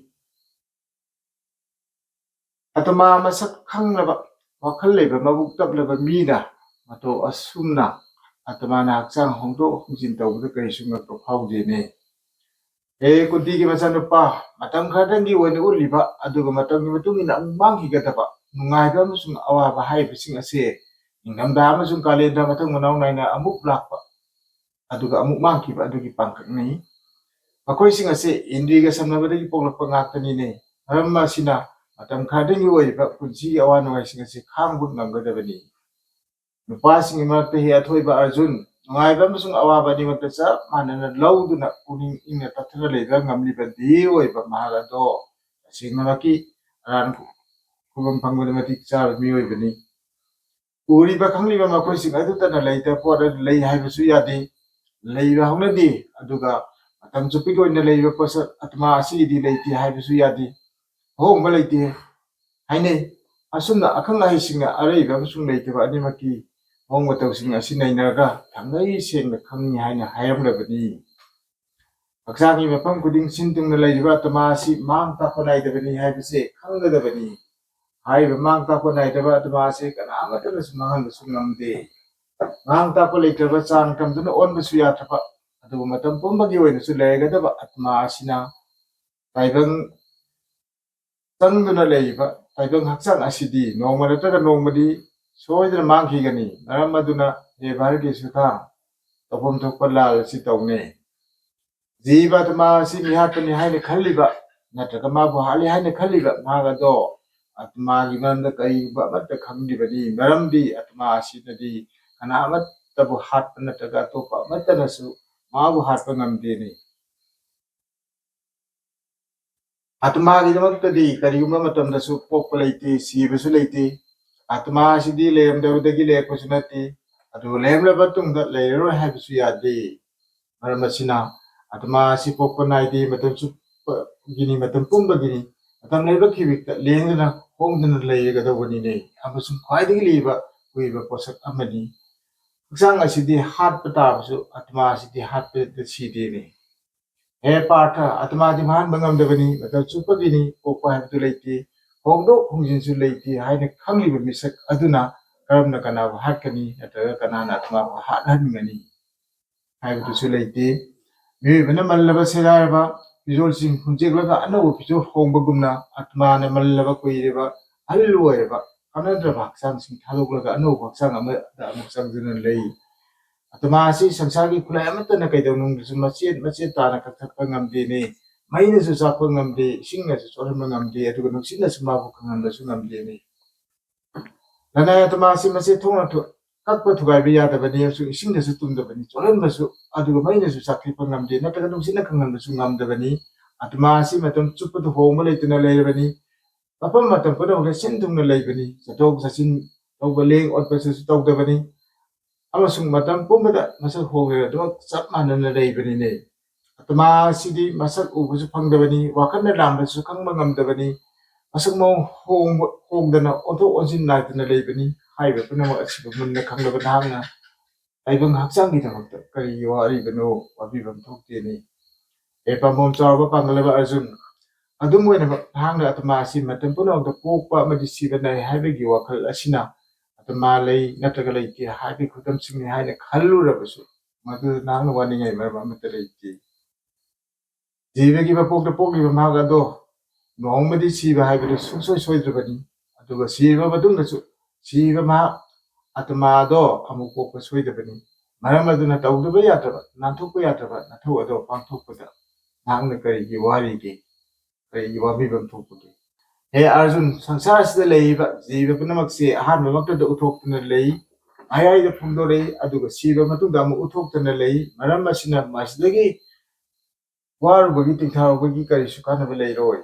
ꯑꯥꯇꯃꯥ ꯃꯁꯛ ꯈꯪꯂꯕ, ꯋꯥꯈꯜ ꯂꯩꯕ, ꯃꯕꯨꯛ ꯇꯞꯂꯕ ꯃꯤꯅ ꯃꯇꯧ ꯑꯁꯨꯝꯅ ꯑꯥꯇꯃꯥꯅ ꯍꯛꯆꯥꯡ ꯍꯣꯡꯗꯣꯛ ꯍꯣꯡꯖꯤꯟ ꯇꯧꯕꯗ ꯀꯔꯤꯁꯨ ꯉꯛꯄ ꯐꯥꯎꯗꯦꯅꯦ꯫ ꯍꯦ ꯀꯨꯟꯇꯤꯒꯤ ꯃꯆꯥꯅꯨꯄꯥ, ꯃꯇꯝ ꯈꯔꯗꯪꯒꯤ ꯑꯣꯏꯅ ꯎꯠꯂꯤꯕ, ꯑꯗꯨꯒ ꯃꯇꯝꯒꯤ ꯃꯇꯨꯡ ꯏꯟꯅ ꯑꯃꯨꯛ ꯃꯥꯡꯈꯤꯒꯗꯕ ꯅꯨꯡꯉꯥꯏꯕ ꯑꯃꯁꯨꯡ ꯑꯋꯥꯕ ꯍꯥꯏꯔꯤꯕꯁꯤꯡ ꯑꯁꯦ ꯅꯤꯡꯊꯝꯊꯥ ꯑꯃꯁꯨꯡ ꯀꯥꯂꯦꯟꯗ ꯃꯊꯪ ꯃꯅꯥꯎ ꯅꯥꯏꯅ ꯑꯃꯨꯛ ꯂꯥꯛꯄ, ꯑꯗꯨꯒ ꯑꯃꯨꯛ ꯃꯥꯡꯈꯤꯕ ꯑꯗꯨꯒꯤ ꯄꯥꯡꯈꯛꯅꯤ꯫ ꯃꯈꯣꯏꯁꯤꯡ ꯑꯁꯤ ꯏꯟꯗ꯭ꯔꯤꯒ ꯁꯝꯅꯕꯗꯒꯤ ꯄꯣꯛꯂꯛꯄ ꯉꯥꯛꯇꯅꯤꯅꯦ꯫ ꯃꯔꯝ ꯑꯁꯤꯅ ꯃꯇꯝ ꯈꯔꯗꯪꯒꯤ ꯑꯣꯏꯔꯤꯕ ꯄꯨꯟꯁꯤꯒꯤ ꯑꯋꯥ ꯅꯨꯡꯉꯥꯏꯁꯤꯡ ꯑꯁꯤ ꯈꯥꯡꯕ ꯉꯝꯒꯗꯕꯅꯤ꯫ ꯅꯨꯄꯥꯁꯤꯡꯒꯤ ꯃꯔꯛꯇ ꯍꯦꯛ ꯑꯊꯣꯏꯕ ꯑꯔꯖꯨꯟ, ꯅꯨꯡꯉꯥꯏꯕ ꯑꯃꯁꯨꯡ ꯑꯋꯥꯕ ꯑꯅꯤꯃꯛꯇ ꯆꯞ ꯃꯥꯟꯅꯅ ꯂꯧꯗꯨꯅ ꯄꯨꯛꯅꯤꯡ ꯏꯪꯅ ꯇꯞꯊꯅ ꯂꯩꯕ ꯉꯝꯂꯤꯕꯗꯤ ꯑꯣꯏꯕ ꯃꯍꯥꯛ ꯑꯗꯣ ꯇꯁꯦꯡꯅꯃꯛꯀꯤ ꯑꯔꯥꯟ ꯈꯨꯕꯝ ꯐꯪꯕꯗ ꯃꯇꯤꯛ ꯆꯥꯕ ꯃꯤꯑꯣꯏꯕꯅꯤ꯫ ꯎꯔꯤꯕ ꯈꯪꯂꯤꯕ ꯃꯈꯣꯏꯁꯤꯡ ꯑꯗꯨꯇꯅ ꯂꯩꯇꯕ ꯄꯣꯠ ꯑꯗꯨ ꯂꯩ ꯍꯥꯏꯕꯁꯨ ꯌꯥꯗꯦ, ꯂꯩꯕ ꯍꯧꯅꯗꯦ꯫ ꯑꯗꯨꯒ ꯃꯇꯝ ꯆꯨꯞꯄꯤꯒꯤ ꯑꯣꯏꯅ ꯂꯩꯔꯤꯕ ꯄꯣꯠꯁꯛ ꯑꯥꯇꯃꯥ ꯑꯁꯤꯒꯤꯗꯤ ꯂꯩꯇꯦ ꯍꯥꯏꯕꯁꯨ ꯌꯥꯗꯦ, ꯑꯍꯣꯡꯕ ꯂꯩꯇꯦ ꯍꯥꯏꯅꯩ꯫ ꯑꯁꯨꯝꯅ ꯑꯈꯪ ꯑꯍꯩꯁꯤꯡꯅ ꯑꯔꯩꯕ ꯑꯃꯁꯨꯡ ꯂꯩꯇꯕ ꯑꯅꯤꯃꯛꯀꯤ ꯃꯑꯣꯡ ꯃꯇꯧꯁꯤꯡ ꯑꯁꯤ ꯅꯩꯅꯔꯒ ꯊꯥꯡꯒꯩ ꯁꯦꯡꯅ ꯈꯪꯏ ꯍꯥꯏꯅ ꯍꯥꯏꯔꯝꯂꯕꯅꯤ꯫ ꯍꯛꯆꯥꯡꯒꯤ ꯃꯐꯝ ꯈꯨꯗꯤꯡ ꯁꯤꯟ ꯊꯨꯡꯅ ꯂꯩꯔꯤꯕ ꯑꯥꯇꯃꯥ ꯑꯁꯤ ꯃꯥꯡ ꯇꯥꯛꯄ ꯅꯥꯏꯗꯕꯅꯤ ꯍꯥꯏꯕꯁꯤ ꯈꯪꯒꯗꯕꯅꯤ꯫ ꯍꯥꯏꯔꯤꯕ ꯃꯥꯡ ꯇꯥꯛꯄ ꯅꯥꯏꯗꯕ ꯑꯥꯇꯃꯥ ꯑꯁꯤ ꯀꯅꯥꯃꯠꯇꯅꯁꯨ ꯃꯥꯡꯍꯟꯕꯁꯨ ꯉꯝꯗꯦ꯫ ꯃꯥꯡ ꯇꯥꯛꯄ ꯂꯩꯇ꯭ꯔꯕ ꯆꯥꯡ ꯇꯝꯗꯨꯅ ꯑꯣꯟꯕꯁꯨ ꯌꯥꯗ꯭ꯔꯕ, ꯑꯗꯨꯕꯨ ꯃꯇꯝ ꯄꯨꯝꯕꯒꯤ ꯑꯣꯏꯅꯁꯨ ꯂꯩꯔꯒꯗꯕ ꯑꯥꯇꯃꯥ ꯑꯁꯤꯅ ꯇꯥꯏꯕꯪ ꯆꯪꯗꯨꯅ ꯂꯩꯔꯤꯕ ꯇꯥꯏꯕꯪ ꯍꯛꯆꯥꯡ ꯑꯁꯤꯗꯤ ꯅꯣꯡꯃ ꯅꯠꯇ꯭ꯔꯒ ꯅꯣꯡꯃꯗꯤ ꯁꯣꯏꯗꯅ ꯃꯥꯡꯈꯤꯒꯅꯤ꯫ ꯃꯔꯝ ꯑꯗꯨꯅ ꯍꯦ ꯚꯥꯔꯒꯤ ꯁꯨꯊꯥ, ꯇꯧꯐꯝ ꯊꯣꯛꯄ ꯂꯥꯜ ꯑꯁꯤ ꯇꯧꯅꯦ꯫ ꯖꯤꯕ ꯑꯥꯇꯃꯥ ꯑꯁꯤ ꯃꯤꯍꯥꯠꯄꯅꯤ ꯍꯥꯏꯅ ꯈꯜꯂꯤꯕ ꯅꯠꯇ꯭ꯔꯒ ꯃꯥꯕꯨ ꯍꯥꯠꯂꯤ ꯍꯥꯏꯅ ꯈꯜꯂꯤꯕ ꯃꯍꯥꯛ ꯑꯗꯣ ꯑꯥꯇꯃꯥꯒꯤ ꯃꯔꯝꯗ ꯀꯔꯤꯒꯨꯝꯕ ꯑꯃꯠꯇ ꯈꯪꯗ꯭ꯔꯤꯕꯅꯤ꯫ ꯃꯔꯝꯗꯤ ꯑꯥꯇꯃꯥ ꯑꯁꯤꯅꯗꯤ ꯀꯅꯥ ꯑꯃꯠꯇꯕꯨ ꯍꯥꯠꯄ ꯅꯠꯇ꯭ꯔꯒ ꯑꯇꯣꯞꯄ ꯑꯃꯠꯇꯅꯁꯨ ꯃꯥꯕꯨ ꯍꯥꯠꯄ ꯉꯝꯗꯦꯅꯤ꯫ ꯑꯥꯇꯃꯥꯒꯤꯗꯃꯛꯇꯗꯤ ꯀꯔꯤꯒꯨꯝꯕ ꯃꯇꯝꯗꯁꯨ ꯄꯣꯛꯄ ꯂꯩꯇꯦ, ꯁꯤꯕꯁꯨ ꯂꯩꯇꯦ꯫ ꯑꯥꯇꯃꯥ ꯑꯁꯤꯗꯤ ꯂꯩꯔꯝꯗꯕꯗꯒꯤ ꯂꯩꯔꯛꯄꯁꯨ ꯅꯠꯇꯦ, ꯑꯗꯨꯒ ꯂꯩꯔꯝꯂꯕ ꯇꯨꯡꯗ ꯂꯩꯔꯔꯣꯏ ꯍꯥꯏꯕꯁꯨ ꯌꯥꯗꯦ꯫ ꯃꯔꯝ ꯑꯁꯤꯅ ꯑꯥꯇꯃꯥ ꯑꯁꯤ ꯄꯣꯛꯄ ꯅꯥꯏꯗꯦ, ꯃꯇꯝ ꯆꯨꯞꯄꯒꯤꯅꯤ, ꯃꯇꯝ ꯄꯨꯝꯕꯒꯤꯅꯤ, ꯃꯇꯝ ꯂꯩꯕ ꯈꯤꯕꯤꯛꯇ ꯂꯦꯡꯗꯅ ꯍꯣꯡꯗꯅ ꯂꯩꯒꯗꯧꯕꯅꯤꯅꯦ꯫ ꯑꯃꯁꯨꯡ ꯈ꯭ꯋꯥꯏꯗꯒꯤ ꯂꯤꯕ ꯀꯨꯏꯕ ꯄꯣꯠꯁꯛ ꯑꯃꯅꯤ꯫ ꯍꯛꯆꯥꯡ ꯑꯁꯤꯗꯤ ꯍꯥꯠꯄ ꯇꯥꯔꯕꯁꯨ ꯑꯥꯇꯃꯥ ꯑꯁꯤꯗꯤ ꯍꯥꯠꯄꯗ ꯁꯤꯗꯦꯅꯦ꯫ ꯍꯦ ꯄꯥꯔꯊ, ꯑꯥꯇꯃꯥꯗꯤ ꯃꯥꯡꯍꯟꯕ ꯉꯝꯗꯕꯅꯤ, ꯃꯇꯝ ꯆꯨꯞꯄꯒꯤꯅꯤ, ꯄꯣꯛꯄ ꯍꯥꯏꯕꯗꯨ ꯂꯩꯇꯦ, ꯍꯣꯡꯗꯣꯛ ꯍꯣꯡꯖꯤꯟꯁꯨ ꯂꯩꯇꯦ ꯍꯥꯏꯅ ꯈꯪꯂꯤꯕ ꯃꯤꯁꯛ ꯑꯗꯨꯅ ꯀꯔꯝꯅ ꯀꯅꯥꯕꯨ ꯍꯥꯠꯀꯅꯤ ꯅꯠꯇ꯭ꯔꯒ ꯀꯅꯥꯅ ꯑꯥꯇꯃꯥꯕꯨ ꯍꯥꯠꯍꯟꯒꯅꯤ ꯍꯥꯏꯕꯗꯨꯁꯨ ꯂꯩꯇꯦ꯫ ꯃꯤꯑꯣꯏꯕꯅ ꯃꯜꯂꯕ ꯁꯦꯒꯥꯏꯔꯕ ꯐꯤꯖꯣꯜꯁꯤꯡ ꯍꯨꯟꯖꯦꯛꯂꯒ ꯑꯅꯧꯕ ꯐꯤꯖꯣꯜ ꯍꯣꯡꯕꯒꯨꯝꯅ ꯑꯥꯇꯃꯥꯅ ꯃꯜꯂꯕ ꯀꯨꯏꯔꯕ ꯑꯍꯜ ꯑꯣꯏꯔꯕ ꯀꯥꯟꯅꯗ꯭ꯔꯕ ꯍꯛꯆꯥꯡꯁꯤꯡ ꯊꯥꯗꯣꯛꯂꯒ ꯑꯅꯧꯕ ꯍꯛꯆꯥꯡ ꯑꯃꯗ ꯑꯃꯨꯛ ꯆꯪꯗꯨꯅ ꯂꯩ꯫ ꯑꯥꯇꯃꯥ ꯑꯁꯤ ꯁꯪꯁꯥꯔꯒꯤ ꯈꯨꯠꯂꯥꯏ ꯑꯃꯠꯇꯅ ꯀꯩꯗꯧꯅꯨꯡꯗꯁꯨ ꯃꯆꯦꯠ ꯃꯆꯦꯠ ꯇꯥꯅ ꯀꯛꯊꯠꯄ ꯉꯝꯗꯦꯅꯦ꯫ ꯃꯩꯅꯁꯨ ꯆꯥꯛꯄ ꯉꯝꯗꯦ, ꯏꯁꯤꯡꯅꯁꯨ ꯆꯣꯠꯍꯟꯕ ꯉꯝꯗꯦ, ꯑꯗꯨꯒ ꯅꯨꯡꯁꯤꯠꯅꯁꯨ ꯃꯥꯕꯨ ꯀꯪꯍꯟꯕꯁꯨ ꯉꯝꯗꯦꯅꯦ꯫ ꯂꯅꯥꯏ ꯑꯥꯇꯃꯥ ꯑꯁꯤ ꯃꯆꯦꯠ ꯊꯣꯛꯅ ꯊꯨ-, ꯀꯛꯄ ꯊꯨꯒꯥꯏꯕ ꯌꯥꯗꯕꯅꯤ, ꯑꯃꯁꯨꯡ ꯏꯁꯤꯡꯅꯁꯨ ꯇꯨꯝꯗꯕꯅꯤ, ꯆꯣꯠꯍꯟꯕꯁꯨ, ꯑꯗꯨꯒ ꯃꯩꯅꯁꯨ ꯆꯥꯛꯊꯠꯄ ꯉꯝꯗꯦ, ꯅꯠꯇ꯭ꯔꯒ ꯅꯨꯡꯁꯤꯠꯅ ꯀꯪꯍꯟꯕꯁꯨ ꯉꯝꯗꯕꯅꯤ꯫ ꯑꯥꯇꯃꯥ ꯑꯁꯤ ꯃꯇꯝ ꯆꯨꯞꯄꯗ ꯍꯣꯡꯕ ꯂꯩꯇꯅ ꯂꯩꯔꯕꯅꯤ, ꯃꯐꯝ ꯃꯇꯝ ꯄꯨꯝꯅꯃꯛꯇ ꯁꯤꯟ ꯊꯨꯡꯅ ꯂꯩꯕꯅꯤ, ꯆꯠꯊꯣꯛ ꯆꯠꯁꯤꯟ ꯇꯧꯕ, ꯂꯦꯡ ꯑꯣꯠꯄꯁꯨ ꯇꯧꯗꯕꯅꯤ, ꯑꯃꯁꯨꯡ ꯃꯇꯝ ꯄꯨꯝꯕꯗ ꯃꯁꯛ ꯍꯣꯡꯂꯗꯨꯃꯛ ꯆꯞ ꯃꯥꯟꯅꯅ ꯂꯩꯕꯅꯤꯅꯦ꯫ ꯑꯥꯇꯃꯥ ꯑꯁꯤꯗꯤ ꯃꯁꯛ ꯎꯕꯁꯨ ꯐꯪꯗꯕꯅꯤ, ꯋꯥꯈꯜꯅ ꯂꯥꯝꯕꯁꯨ ꯈꯪꯕ ꯉꯝꯗꯕꯅꯤ, ꯃꯁꯛ ꯃꯑꯣꯡ ꯍꯣꯡꯕ, ꯍꯣꯡꯗꯅ ꯑꯣꯟꯊꯣꯛ ꯑꯣꯟꯁꯤꯟ ꯅꯥꯏꯗꯅ ꯂꯩꯕꯅꯤ꯫ ꯍꯥꯏꯔꯤꯕ ꯄꯨꯝꯅꯃꯛ ꯑꯁꯤꯕꯨ ꯃꯨꯟꯅ ꯈꯪꯂꯕ ꯅꯍꯥꯛꯅ ꯇꯥꯏꯕꯪ ꯍꯛꯆꯥꯡꯒꯤꯗꯃꯛꯇ ꯀꯔꯤꯒꯤ ꯋꯥꯔꯤꯕꯅꯣ? ꯋꯥꯕꯤꯕꯝ ꯊꯣꯛꯇꯦꯅꯦ꯫ ꯍꯦ ꯄꯥꯝꯕꯣꯝ ꯆꯥꯎꯔꯕ ꯄꯥꯡꯒꯜꯂꯕ ꯑꯔꯖꯨꯟ, ꯑꯗꯨꯝ ꯑꯣꯏꯅꯃꯛ ꯅꯍꯥꯛꯅ ꯑꯥꯇꯃꯥ ꯑꯁꯤ ꯃꯇꯝ ꯄꯨꯝꯅꯃꯛꯇ ꯄꯣꯛꯄ ꯑꯃꯗꯤ ꯁꯤꯕ ꯅꯥꯏ ꯍꯥꯏꯕꯒꯤ ꯋꯥꯈꯜ ꯑꯁꯤꯅ ꯑꯥꯇꯃꯥ ꯂꯩ ꯅꯠꯇ꯭ꯔꯒ ꯂꯩꯇꯦ ꯍꯥꯏꯕꯒꯤ ꯈꯨꯗꯝꯁꯤꯡꯅꯤ ꯍꯥꯏꯅ ꯈꯜꯂꯨꯔꯕꯁꯨ, ꯃꯗꯨꯗ ꯅꯍꯥꯛꯅ ꯋꯥꯅꯤꯡꯉꯥꯏ ꯃꯔꯝ ꯑꯃꯠꯇ ꯂꯩꯇꯦ꯫ ꯖꯤꯕꯒꯤ ꯃꯄꯣꯛꯇ ꯄꯣꯛꯂꯤꯕ ꯃꯍꯥꯛ ꯑꯗꯣ ꯅꯣꯡꯃꯗꯤ ꯁꯤꯕ ꯍꯥꯏꯕꯗꯨ ꯁꯨꯡꯁꯣꯏ ꯁꯣꯏꯗ꯭ꯔꯕꯅꯤ꯫ ꯑꯗꯨꯒ ꯁꯤꯔꯕ ꯃꯇꯨꯡꯗꯁꯨ ꯁꯤꯕ ꯃꯍꯥꯛ ꯑꯥꯇꯃꯥꯗꯣ ꯑꯃꯨꯛ ꯄꯣꯛꯄ ꯁꯣꯏꯗꯕꯅꯤ꯫ ꯃꯔꯝ ꯑꯗꯨꯅ ꯇꯧꯗꯕ ꯌꯥꯗ꯭ꯔꯕ, ꯅꯥꯟꯊꯣꯛꯄ ꯌꯥꯗ꯭ꯔꯕ ꯅꯊꯧ ꯑꯗꯣ ꯄꯥꯡꯊꯣꯛꯄꯗ ꯅꯍꯥꯛꯅ ꯀꯔꯤꯒꯤ ꯋꯥꯔꯤꯒꯦ? ꯀꯔꯤꯒꯤ ꯋꯥꯕꯤꯕꯝ ꯊꯣꯛꯄꯒꯦ? ꯍꯦ ꯑꯥꯔꯖꯨꯟ, ꯁꯪꯁꯥꯔ ꯑꯁꯤꯗ ꯂꯩꯔꯤꯕ ꯖꯤꯕ ꯄꯨꯝꯅꯃꯛꯁꯦ ꯑꯍꯥꯟꯕꯃꯛꯇꯗ ꯎꯠꯊꯣꯛꯇꯨꯅ ꯂꯩ, ꯃꯌꯥꯏꯗ ꯐꯣꯡꯗꯣꯔꯛꯏ, ꯑꯗꯨꯒ ꯁꯤꯔꯕ ꯃꯇꯨꯡꯗ ꯑꯃꯨꯛ ꯎꯠꯊꯣꯛꯇꯅ ꯂꯩ꯫ ꯃꯔꯝ ꯑꯁꯤꯅ ꯃꯁꯤꯗꯒꯤ ꯋꯥꯔꯨꯕꯒꯤ, ꯇꯤꯡꯊꯔꯨꯕꯒꯤ ꯀꯔꯤꯁꯨ ꯀꯥꯟꯅꯕ ꯂꯩꯔꯣꯏ꯫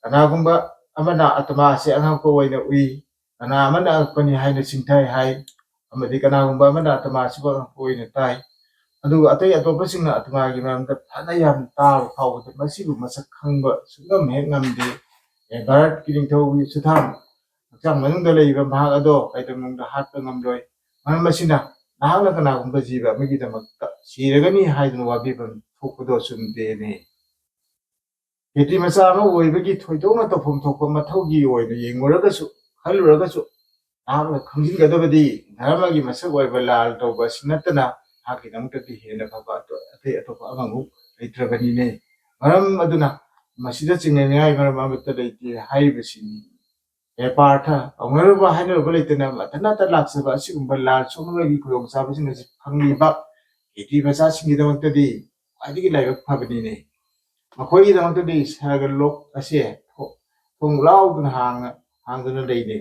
ꯀꯅꯥꯒꯨꯝꯕ ꯑꯃꯅ ꯑꯥꯇꯃꯥ ꯑꯁꯤ ꯑꯉꯛꯄ ꯑꯣꯏꯅ ꯎꯏ, ꯀꯅꯥ ꯑꯃꯅ ꯑꯉꯛꯄꯅꯤ ꯍꯥꯏꯅ ꯆꯤꯡꯊꯩ ꯍꯥꯏ, ꯑꯃꯗꯤ ꯀꯅꯥꯒꯨꯝꯕ ꯑꯃꯅ ꯑꯇꯃꯥ ꯑꯁꯤꯕꯨ ꯑꯉꯛꯄ ꯑꯣꯏꯅ ꯇꯥꯏ꯫ ꯑꯗꯨꯒ ꯑꯇꯩ ꯑꯇꯣꯞꯄꯁꯤꯡꯅ ꯑꯇꯃꯥꯒꯤ ꯃꯔꯝꯗ ꯐꯅ ꯌꯥꯝ ꯇꯥꯕ ꯐꯥꯎꯕꯗ ꯃꯁꯤꯕꯨ ꯃꯁꯛ ꯈꯪꯕ ꯁꯨꯡꯉꯝ ꯍꯦꯛ ꯉꯝꯗꯦ꯫ ꯑꯦ, ꯚꯥꯔꯠꯀꯤ ꯅꯤꯡꯊꯧꯒꯤ ꯁꯨꯊꯥꯡ ꯍꯛꯆꯥꯡ ꯃꯅꯨꯡꯗ ꯂꯩꯔꯤꯕ ꯃꯍꯥꯛ ꯑꯗꯣ ꯀꯩꯗꯧꯅꯨꯡꯗ ꯍꯥꯠꯄ ꯉꯝꯂꯣꯏ꯫ ꯃꯔꯝ ꯑꯁꯤꯅ ꯅꯍꯥꯛꯅ ꯀꯅꯥꯒꯨꯝꯕ ꯖꯤꯕ ꯑꯃꯒꯤꯗꯃꯛꯇ ꯁꯤꯔꯒꯅꯤ ꯍꯥꯏꯗꯨꯅ ꯋꯥꯕꯤꯐꯝ ꯊꯣꯛꯄꯗꯣ ꯆꯨꯝꯗꯦꯅꯦ꯫ ꯈꯦꯇ꯭ꯔꯤ ꯃꯆꯥ ꯑꯃ ꯑꯣꯏꯕꯒꯤ ꯊꯣꯏꯗꯣꯛꯅ ꯇꯧꯐꯝ ꯊꯣꯛꯄ ꯃꯊꯧꯒꯤ ꯑꯣꯏꯅ ꯌꯦꯡꯂꯨꯔꯒꯁꯨ, ꯈꯜꯂꯨꯔꯒꯁꯨ, ꯅꯍꯥꯛꯅ ꯈꯪꯖꯤꯟꯒꯗꯕꯗꯤ ꯙꯔꯃꯒꯤ ꯃꯁꯛ ꯑꯣꯏꯕ ꯂꯥꯜ ꯇꯧꯕ ꯑꯁꯤ ꯅꯠꯇꯅ ꯅꯍꯥꯛꯀꯤꯗꯃꯛꯇꯗꯤ ꯍꯦꯟꯅ ꯐꯕ ꯑꯇꯣ-, ꯑꯇꯩ ꯑꯇꯣꯞꯄ ꯑꯃꯃꯨꯛ ꯂꯩꯇ꯭ꯔꯕꯅꯤꯅꯦ꯫ ꯃꯔꯝ ꯑꯗꯨꯅ ꯃꯁꯤꯗ ꯆꯤꯡꯅꯅꯤꯡꯉꯥꯏ ꯃꯔꯝ ꯑꯃꯠꯇ ꯂꯩꯇꯦ ꯍꯥꯏꯔꯤꯕꯁꯤꯅꯤ꯫ ꯍꯦ ꯄꯥꯔꯊ, ꯀꯧꯅꯔꯨꯕ ꯍꯥꯏꯅꯔꯨꯕ ꯂꯩꯇꯅ ꯃꯊꯟꯇ ꯂꯥꯛꯆꯕ ꯑꯁꯤꯒꯨꯝꯕ ꯂꯥꯜ ꯁꯣꯛꯅꯕꯒꯤ ꯈꯨꯗꯣꯡꯆꯥꯕꯁꯤꯡ ꯑꯁꯤ ꯐꯪꯂꯤꯕ ꯈꯦꯇ꯭ꯔꯤ ꯃꯆꯥꯁꯤꯡꯒꯤꯗꯃꯛꯇꯗꯤ ꯈ꯭ꯋꯥꯏꯗꯒꯤ ꯂꯥꯏꯕꯛ ꯐꯕꯅꯤꯅꯦ꯫ ꯃꯈꯣꯏꯒꯤꯗꯃꯛꯇꯗꯤ ꯁꯔꯒ ꯂꯣꯛ ꯑꯁꯦ ꯊꯣ-, ꯊꯣꯡ ꯂꯥꯎꯗꯨꯅ ꯍꯥꯡꯅ, ꯍꯥꯡꯗꯨꯅ ꯂꯩꯔꯦ꯫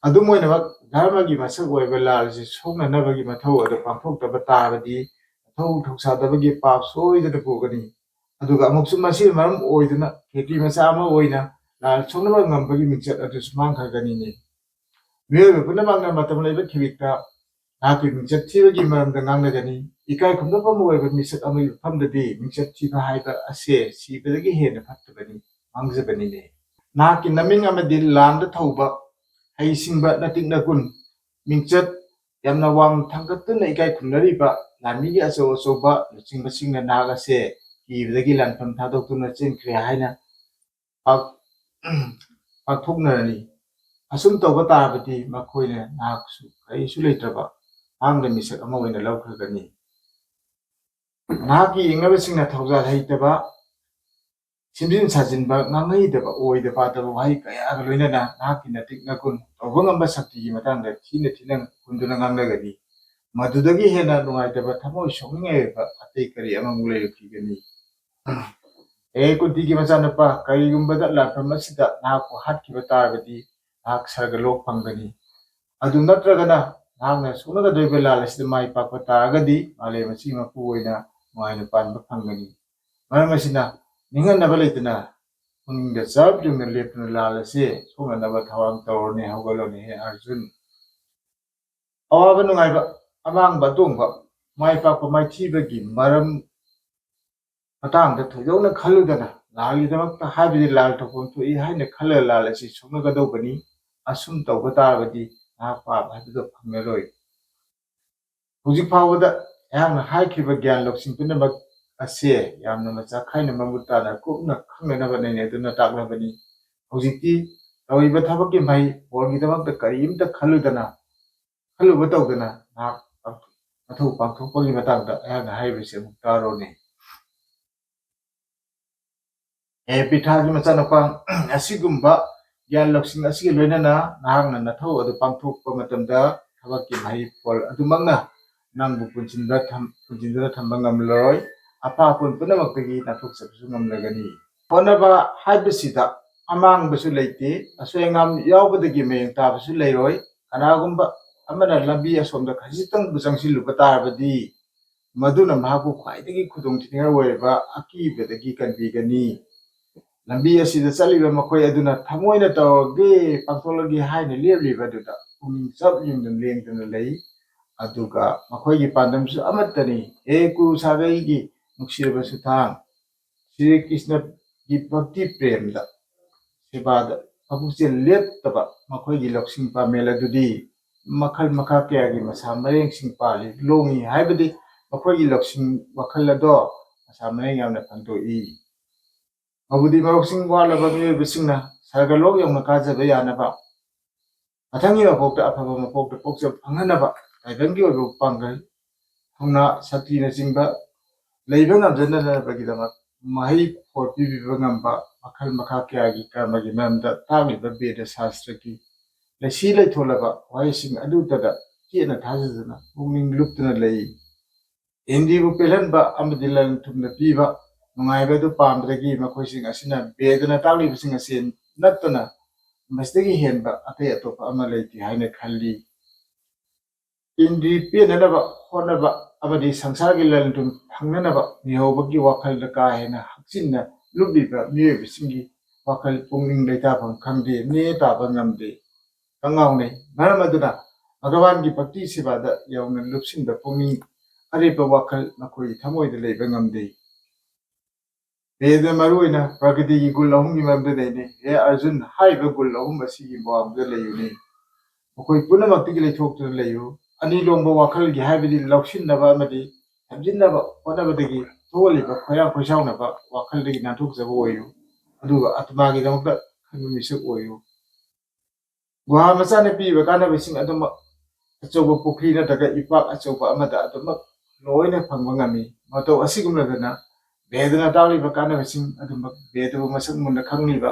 ꯑꯗꯨꯝ ꯑꯣꯏꯅꯃꯛ, ꯙꯔꯃꯒꯤ ꯃꯁꯛ ꯑꯣꯏꯕ ꯂꯥꯜꯁꯤ ꯁꯣꯛꯅꯅꯕꯒꯤ ꯃꯊꯧ ꯑꯗꯨ ꯄꯥꯡꯊꯣꯛꯇꯕ ꯇꯥꯔꯕꯗꯤ, ꯃꯊꯧ ꯊꯧꯁꯥꯗꯕꯒꯤ ꯄꯥꯞ ꯁꯣꯏꯗꯅ ꯄꯨꯒꯅꯤ꯫ ꯑꯗꯨꯒ ꯑꯃꯨꯛꯁꯨ ꯃꯁꯤꯅ ꯃꯔꯝ ꯑꯣꯏꯗꯨꯅ ꯈꯦꯇ꯭ꯔꯤ ꯃꯆꯥ ꯑꯃ ꯑꯣꯏꯅ ꯂꯥꯜ ꯁꯣꯛꯅꯕ ꯉꯝꯕꯒꯤ ꯃꯤꯡꯆꯠ ꯑꯗꯨꯁꯨ ꯃꯥꯡꯈ꯭ꯔꯒꯅꯤꯅꯦ꯫ ꯃꯤꯑꯣꯏꯕ ꯄꯨꯝꯅꯃꯛꯅ ꯃꯇꯝ ꯂꯩꯕ ꯈꯤꯕꯤꯛꯇ ꯅꯍꯥꯛꯀꯤ ꯃꯤꯡꯆꯠ ꯊꯤꯕꯒꯤ ꯃꯔꯝꯗ ꯉꯥꯡꯅꯒꯅꯤ꯫ ꯏꯀꯥꯏ ꯈꯨꯝꯅꯐꯝ ꯑꯣꯏꯕ ꯃꯤꯁꯛ ꯑꯃꯒꯤ ꯃꯐꯝꯗꯗꯤ ꯃꯤꯡꯆꯠ ꯊꯤꯕ ꯍꯥꯏꯕ ꯑꯁꯦ ꯁꯤꯕꯗꯒꯤ ꯍꯦꯟꯅ ꯐꯠꯇꯕꯅꯤ, ꯃꯥꯡꯖꯕꯅꯤꯅꯦ꯫ ꯅꯍꯥꯛꯀꯤ ꯅꯃꯤꯡ ꯑꯃꯗꯤ ꯂꯥꯟꯗ ꯊꯧꯕ, ꯍꯩꯁꯤꯡꯕ ꯅꯇꯤꯛ ꯅꯒꯨꯟ, ꯃꯤꯡꯆꯠ ꯌꯥꯝꯅ ꯋꯥꯡꯅ ꯊꯥꯡꯒꯠꯇꯨꯅ ꯏꯀꯥꯏ ꯈꯨꯝꯅꯔꯤꯕ ꯂꯥꯟꯃꯤꯒꯤ ꯑꯆꯧ ꯑꯆꯧꯕ ꯂꯨꯆꯤꯡꯕꯁꯤꯡꯅ ꯅꯍꯥꯛ ꯑꯁꯦ ꯀꯤꯕꯗꯒꯤ ꯂꯥꯟꯐꯝ ꯊꯥꯗꯣꯛꯇꯨꯅ ꯆꯦꯟꯈ꯭ꯔꯦ ꯍꯥꯏꯅ ꯄꯥꯛ-, ꯄꯥꯛꯊꯣꯛꯅꯔꯅꯤ꯫ ꯑꯁꯨꯝ ꯇꯧꯕ ꯇꯥꯔꯕꯗꯤ ꯃꯈꯣꯏꯅ ꯅꯍꯥꯛꯁꯨ ꯀꯔꯤꯁꯨ ꯂꯩꯇ꯭ꯔꯕ ꯑꯍꯥꯡꯕ ꯃꯤꯁꯛ ꯑꯃ ꯑꯣꯏꯅ ꯂꯧꯈ꯭ꯔꯒꯅꯤ꯫ ꯅꯍꯥꯛꯀꯤ ꯌꯦꯡꯅꯕꯁꯤꯡꯅ ꯊꯧꯖꯥꯜ ꯍꯩꯇꯕ, ꯁꯦꯝꯖꯤꯟ ꯁꯥꯖꯤꯟꯕ, ꯉꯥꯡꯍꯩꯗꯕ, ꯑꯣꯏꯗ ꯄꯥꯗꯕ ꯋꯥꯍꯩ ꯀꯌꯥꯒ ꯂꯣꯏꯅꯅ ꯅꯍꯥꯛꯀꯤ ꯅꯇꯤꯛ ꯅꯒꯨꯟ, ꯇꯧꯕ ꯉꯝꯕ ꯁꯛꯇꯤꯒꯤ ꯃꯇꯥꯡꯗ ꯊꯤꯅ ꯊꯤꯅ ꯍꯨꯟꯗꯨꯅ ꯉꯥꯡꯅꯒꯅꯤ꯫ ꯃꯗꯨꯗꯒꯤ ꯍꯦꯟꯅ ꯅꯨꯡꯉꯥꯏꯇꯕ, ꯊꯃꯣꯏ ꯁꯣꯛꯅꯤꯡꯉꯥꯏ ꯑꯣꯏꯕ ꯑꯇꯩ ꯀꯔꯤ ꯑꯃꯃꯨꯛ ꯂꯩꯔꯛꯈꯤꯒꯅꯤ? ꯑꯦ ꯀꯨꯟꯇꯤꯒꯤ ꯃꯆꯥꯅꯨꯄꯥ, ꯀꯔꯤꯒꯨꯝꯕꯗ ꯂꯥꯟꯐꯝ ꯑꯁꯤꯗ ꯅꯍꯥꯛꯄꯨ ꯍꯥꯠꯈꯤꯕ ꯇꯥꯔꯕꯗꯤ ꯅꯍꯥꯛ ꯁꯔꯒ ꯂꯣꯛ ꯐꯪꯒꯅꯤ꯫ ꯑꯗꯨ ꯅꯠꯇ꯭ꯔꯒꯅ ꯅꯍꯥꯛꯅ ꯁꯣꯛꯅꯒꯗꯧꯔꯤꯕ ꯂꯥꯟ ꯑꯁꯤꯗ ꯃꯥꯏ ꯄꯥꯛꯄ ꯇꯥꯔꯒꯗꯤ ꯃꯥꯂꯦꯝ ꯑꯁꯤꯒꯤ ꯃꯄꯨ ꯑꯣꯏꯅ ꯅꯨꯡꯉꯥꯏꯅ ꯄꯥꯟꯕ ꯐꯪꯒꯅꯤ꯫ ꯃꯔꯝ ꯑꯁꯤꯅ ꯅꯤꯡꯍꯟꯅꯕ ꯂꯩꯇꯅ ꯄꯨꯛꯅꯤꯡꯗ ꯆꯞ ꯌꯨꯡꯅ ꯂꯦꯞꯇꯨꯅ ꯂꯥꯜ ꯑꯁꯤ ꯁꯣꯛꯅꯅꯕ ꯊꯧꯔꯥꯡ ꯇꯧꯔꯅꯤ꯫ ꯍꯧꯒꯠꯂꯣꯅꯦ ꯍꯦ ꯑꯔꯖꯨꯟ꯫ ꯑꯋꯥꯕ ꯅꯨꯡꯉꯥꯏꯕ, ꯑꯃꯥꯡꯕ ꯑꯇꯣꯡꯕ, ꯃꯥꯏ ꯄꯥꯛꯄ ꯃꯥꯏꯊꯤꯕꯒꯤ ꯃꯔꯝ ꯃꯇꯥꯡꯗ ꯊꯣꯏꯗꯣꯛꯅ ꯈꯜꯂꯨꯗꯅ, ꯂꯥꯜꯒꯤꯗꯃꯛꯇ ꯍꯥꯏꯕꯗꯤ ꯂꯥꯜ ꯊꯣꯛꯐꯝ ꯊꯣꯛꯏ ꯍꯥꯏꯅ ꯈꯜꯂꯒ ꯂꯥꯜ ꯑꯁꯤ ꯁꯣꯛꯅꯒꯗꯧꯕꯅꯤ꯫ ꯑꯁꯨꯝ ꯇꯧꯕ ꯇꯥꯔꯕꯗꯤ ꯅꯍꯥꯛ ꯄꯥꯞ ꯍꯥꯏꯕꯗꯨ ꯐꯪꯂꯔꯣꯏ꯫ ꯍꯧꯖꯤꯛ ꯐꯥꯎꯕꯗ ꯑꯩꯍꯥꯛꯅ ꯍꯥꯏꯈꯤꯕ ꯒ꯭ꯌꯥꯟ ꯂꯧꯁꯤꯡ ꯄꯨꯝꯅꯃꯛ ꯑꯁꯤ ꯌꯥꯝꯅ ꯃꯆꯥ ꯈꯥꯏꯅ ꯃꯃꯨꯠ ꯇꯥꯅ ꯀꯨꯞꯅ ꯈꯪꯅꯅꯕ ꯅꯩꯅꯗꯨꯅ ꯇꯥꯛꯂꯕꯅꯤ꯫ ꯍꯧꯖꯤꯛꯇꯤ ꯇꯧꯔꯤꯕ ꯊꯕꯛꯀꯤ ꯃꯍꯩ ꯐꯣꯜꯒꯤꯗꯃꯛꯇ ꯀꯔꯤꯝꯇ ꯈꯜꯂꯨꯗꯅ, ꯈꯜꯂꯨꯕ ꯇꯧꯗꯅ ꯅꯍꯥꯛ ꯃꯊꯧ ꯄꯥꯡꯊꯣꯛꯄꯒꯤ ꯃꯇꯥꯡꯗ ꯑꯩꯍꯥꯛꯅ ꯍꯥꯏꯔꯤꯕꯁꯤ ꯑꯃꯨꯛ ꯇꯥꯔꯣꯅꯦ꯫ ꯍꯦ ꯄ꯭ꯔꯤꯊꯥꯒꯤ ꯃꯆꯥꯅꯨꯄꯥ, ꯑꯁꯤꯒꯨꯝꯕ ꯒ꯭ꯌꯥꯟ ꯂꯧꯁꯤꯡ ꯑꯁꯤꯒ ꯂꯣꯏꯅꯅ ꯅꯍꯥꯛꯅ ꯅꯊꯧ ꯑꯗꯨ ꯄꯥꯡꯊꯣꯛꯄ ꯃꯇꯝꯗ ꯊꯕꯛꯀꯤ ꯃꯍꯩ ꯐꯣꯜ ꯑꯗꯨꯃꯛꯅ ꯅꯪꯕꯨ ꯄꯨꯟꯁꯤꯟꯕ ꯊꯝ-, ꯄꯨꯟꯁꯤꯟꯗꯨꯅ ꯊꯝꯕ ꯉꯝꯂꯔꯣꯏ꯫ ꯑꯄꯥ ꯑꯄꯨꯟ ꯄꯨꯝꯅꯃꯛꯇꯒꯤ ꯅꯥꯟꯊꯣꯛꯆꯕꯁꯨ ꯉꯝꯂꯒꯅꯤ꯫ ꯍꯣꯠꯅꯕ ꯍꯥꯏꯕꯁꯤꯗ ꯑꯃꯥꯡꯕꯁꯨ ꯂꯩꯇꯦ, ꯑꯁꯣꯏ ꯑꯉꯥꯝ ꯌꯥꯎꯕꯗꯒꯤ ꯃꯌꯦꯡ ꯇꯥꯕꯁꯨ ꯂꯩꯔꯣꯏ꯫ ꯀꯅꯥꯒꯨꯝꯕ ꯑꯃꯅ ꯂꯝꯕꯤ ꯑꯁꯣꯝꯗ ꯈꯖꯤꯛꯇꯪꯕꯨ ꯆꯪꯁꯤꯜꯂꯨꯕ ꯇꯥꯔꯕꯗꯤ, ꯃꯗꯨꯅ ꯃꯍꯥꯛꯄꯨ ꯈ꯭ꯋꯥꯏꯗꯒꯤ ꯈꯨꯗꯣꯡꯊꯤꯅꯤꯡꯉꯥꯏ ꯑꯣꯏꯔꯕ ꯑꯀꯤꯕꯗꯒꯤ ꯀꯟꯕꯤꯒꯅꯤ꯫ ꯂꯝꯕꯤ ꯑꯁꯤꯗ ꯆꯠꯂꯤꯕ ꯃꯈꯣꯏ ꯑꯗꯨꯅ ꯊꯃꯣꯏꯅ ꯇꯧꯔꯒꯦ, ꯄꯥꯡꯊꯣꯛꯂꯒꯦ ꯍꯥꯏꯅ ꯂꯦꯞꯂꯤꯕ ꯑꯗꯨꯗ ꯄꯨꯛꯅꯤꯡ ꯆꯞ ꯌꯨꯡꯗꯨꯅ ꯂꯦꯡꯗꯅ ꯂꯩ꯫ ꯑꯗꯨꯒ ꯃꯈꯣꯏꯒꯤ ꯄꯥꯟꯗꯝꯁꯨ ꯑꯃꯠꯇꯅꯤ꯫ ꯍꯦ ꯀꯨꯔꯨ ꯁꯥꯒꯩꯒꯤ ꯅꯨꯡꯁꯤꯔꯕ ꯁꯨꯊꯥꯡ, ꯁ꯭ꯔꯤ ꯀ꯭ꯔꯤꯁꯅꯒꯤ ꯚꯛꯇꯤ ꯄ꯭ꯔꯦꯝꯗ, ꯁꯦꯕꯥꯗ ꯃꯄꯨꯛꯆꯦꯜ ꯂꯦꯞꯇꯕ ꯃꯈꯣꯏꯒꯤ ꯂꯧꯁꯤꯡ ꯄꯥꯃꯦꯜ ꯑꯗꯨꯗꯤ ꯃꯈꯜ ꯃꯈꯥ ꯀꯌꯥꯒꯤ ꯃꯁꯥ ꯃꯔꯦꯡꯁꯤꯡ ꯄꯥꯜꯂꯤ, ꯂꯣꯡꯉꯤ ꯍꯥꯏꯕꯗꯤ ꯃꯈꯣꯏꯒꯤ ꯂꯧꯁꯤꯡ ꯋꯥꯈꯜ ꯑꯗꯣ ꯃꯁꯥ ꯃꯔꯦꯡ ꯌꯥꯝꯅ ꯐꯟꯗꯣꯛꯏ꯫ ꯃꯕꯨꯗꯤ ꯃꯔꯧꯁꯤꯡ ꯋꯥꯠꯂꯕ ꯃꯤꯑꯣꯏꯕꯁꯤꯡꯅ ꯁꯔꯒ ꯂꯣꯛ ꯌꯧꯅ ꯀꯥꯖꯕ ꯌꯥꯅꯕ ꯃꯊꯪꯒꯤ ꯃꯄꯣꯛꯇ ꯑꯐꯕ ꯃꯄꯣꯛꯇ ꯄꯣꯛꯆꯕ ꯐꯪꯍꯟꯅꯕ ꯇꯥꯏꯕꯪꯒꯤ ꯑꯣꯏꯕ ꯄꯥꯡꯒꯜ, ꯊꯧꯅꯥ, ꯁꯛꯇꯤꯅꯆꯤꯡꯕ ꯂꯩꯕ ꯉꯝꯖꯅꯅꯕꯒꯤꯗꯃꯛ ꯃꯍꯩ ꯐꯣꯜ ꯄꯤꯕꯤꯕ ꯉꯝꯕ ꯃꯈꯜ ꯃꯈꯥ ꯀꯌꯥꯒꯤ ꯀꯔꯃꯒꯤ ꯃꯔꯝꯗ ꯇꯥꯛꯂꯤꯕ ꯕꯦꯗ ꯁꯥꯁꯇ꯭ꯔꯒꯤ ꯂꯩꯁꯤ ꯂꯩꯊꯣꯜꯂꯕ ꯋꯥꯍꯩꯁꯤꯡ ꯑꯗꯨꯇꯗ ꯆꯦꯠꯅ ꯊꯥꯖꯗꯨꯅ ꯄꯨꯛꯅꯤꯡ ꯂꯨꯞꯇꯨꯅ ꯂꯩ꯫ ꯏꯟꯗ꯭ꯔꯤꯕꯨ ꯄꯦꯜꯍꯟꯕ ꯑꯃꯗꯤ ꯂꯟ ꯊꯨꯝꯅ ꯄꯤꯕ ꯅꯨꯡꯉꯥꯏꯕ ꯑꯗꯨ ꯄꯥꯝꯕꯗꯒꯤ ꯃꯈꯣꯏꯁꯤꯡ ꯑꯁꯤꯅ ꯕꯦꯗꯅ ꯇꯥꯛꯂꯤꯕꯁꯤꯡ ꯑꯁꯤ ꯅꯠꯇꯅ ꯃꯁꯤꯗꯒꯤ ꯍꯦꯟꯕ ꯑꯇꯩ ꯑꯇꯣꯞꯄ ꯑꯃ ꯂꯩꯇꯦ ꯍꯥꯏꯅ ꯈꯜꯂꯤ꯫ ꯏꯟꯗ꯭ꯔꯤ ꯄꯦꯟꯅꯅꯕ ꯍꯣꯠꯅꯕ ꯑꯃꯗꯤ ꯁꯪꯁꯥꯔꯒꯤ ꯂꯟ ꯊꯨꯝ ꯐꯪꯅꯅꯕ ꯃꯤꯍꯧꯕꯒꯤ ꯋꯥꯈꯜꯗ ꯀꯥ ꯍꯦꯟꯅ ꯍꯛꯆꯤꯟꯅ ꯂꯨꯞꯂꯤꯕ ꯃꯤꯑꯣꯏꯕꯁꯤꯡꯒꯤ ꯋꯥꯈꯜ ꯄꯨꯛꯅꯤꯡ ꯂꯩꯇꯥꯐꯝ ꯈꯪꯗꯦ, ꯅꯦ ꯇꯥꯕ ꯉꯝꯗꯦ, ꯀꯉꯥꯎꯅꯩ꯫ ꯃꯔꯝ ꯑꯗꯨꯅ ꯚꯒꯋꯥꯟꯒꯤ ꯚꯛꯇꯤ ꯁꯦꯕꯥꯗ ꯌꯧꯅ ꯂꯨꯞꯁꯤꯟꯕ ꯄꯨꯛꯅꯤꯡ ꯑꯔꯦꯞꯄ ꯋꯥꯈꯜ ꯃꯈꯣꯏꯒꯤ ꯊꯃꯣꯏꯗ ꯂꯩꯕ ꯉꯝꯗꯦ꯫ ꯚꯦꯗꯅ ꯃꯔꯨꯑꯣꯏꯅ ꯄ꯭ꯔꯀ꯭ꯔꯤꯇꯤꯒꯤ ꯒꯨꯜ ꯑꯍꯨꯝꯒꯤ ꯃꯔꯝꯗ ꯅꯩꯅꯩ꯫ ꯍꯦ ꯑꯔꯖꯨꯟ, ꯍꯥꯏꯔꯤꯕ ꯒꯨꯜ ꯑꯍꯨꯝ ꯑꯁꯤꯒꯤ ꯃꯃꯥꯡꯗ ꯂꯩꯌꯨꯅꯤ꯫ ꯃꯈꯣꯏ ꯄꯨꯝꯅꯃꯛꯇꯒꯤ ꯂꯩꯊꯣꯛꯇꯨꯅ ꯂꯩꯌꯨ꯫ ꯑꯅꯤ ꯂꯣꯡꯕ ꯋꯥꯈꯜꯒꯤ ꯍꯥꯏꯕꯗꯤ ꯂꯧꯁꯤꯟꯅꯕ ꯑꯃꯗꯤ ꯊꯝꯖꯤꯟꯅꯕ ꯍꯣꯠꯅꯕꯗꯒꯤ ꯊꯣꯛꯍꯜꯂꯤꯕ ꯈꯣꯏꯔꯥꯡ ꯈꯣꯏꯁꯥꯎꯅꯕ ꯋꯥꯈꯜꯗꯒꯤ ꯅꯥꯟꯊꯣꯛꯆꯕ ꯑꯣꯏꯌꯨ꯫ ꯑꯗꯨꯒ ꯑꯥꯇꯃꯥꯒꯤꯗꯃꯛꯇ ꯈꯟꯕ ꯃꯤꯁꯛ ꯑꯣꯏꯌꯨ꯫ ꯒꯨꯍꯥ ꯃꯆꯥꯅ ꯄꯤꯔꯤꯕ ꯀꯥꯟꯅꯕꯁꯤꯡ ꯑꯗꯨꯃꯛ ꯑꯆꯧꯕ ꯄꯨꯈ꯭ꯔꯤ ꯅꯠꯇ꯭ꯔꯒ ꯏꯄꯥꯛ ꯑꯆꯧꯕ ꯑꯃꯗ ꯑꯗꯨꯃꯛ ꯂꯣꯏꯅ ꯐꯪꯕ ꯉꯝꯃꯤ꯫ ꯃꯇꯧ ꯑꯁꯤꯒꯨꯝꯂꯗꯅ ꯚꯦꯗꯅ ꯇꯥꯛꯂꯤꯕ ꯀꯥꯟꯅꯕꯁꯤꯡ ꯑꯗꯨꯃꯛ ꯚꯦꯗꯕꯨ ꯃꯁꯛ ꯃꯨꯟꯅ ꯈꯪꯂꯤꯕ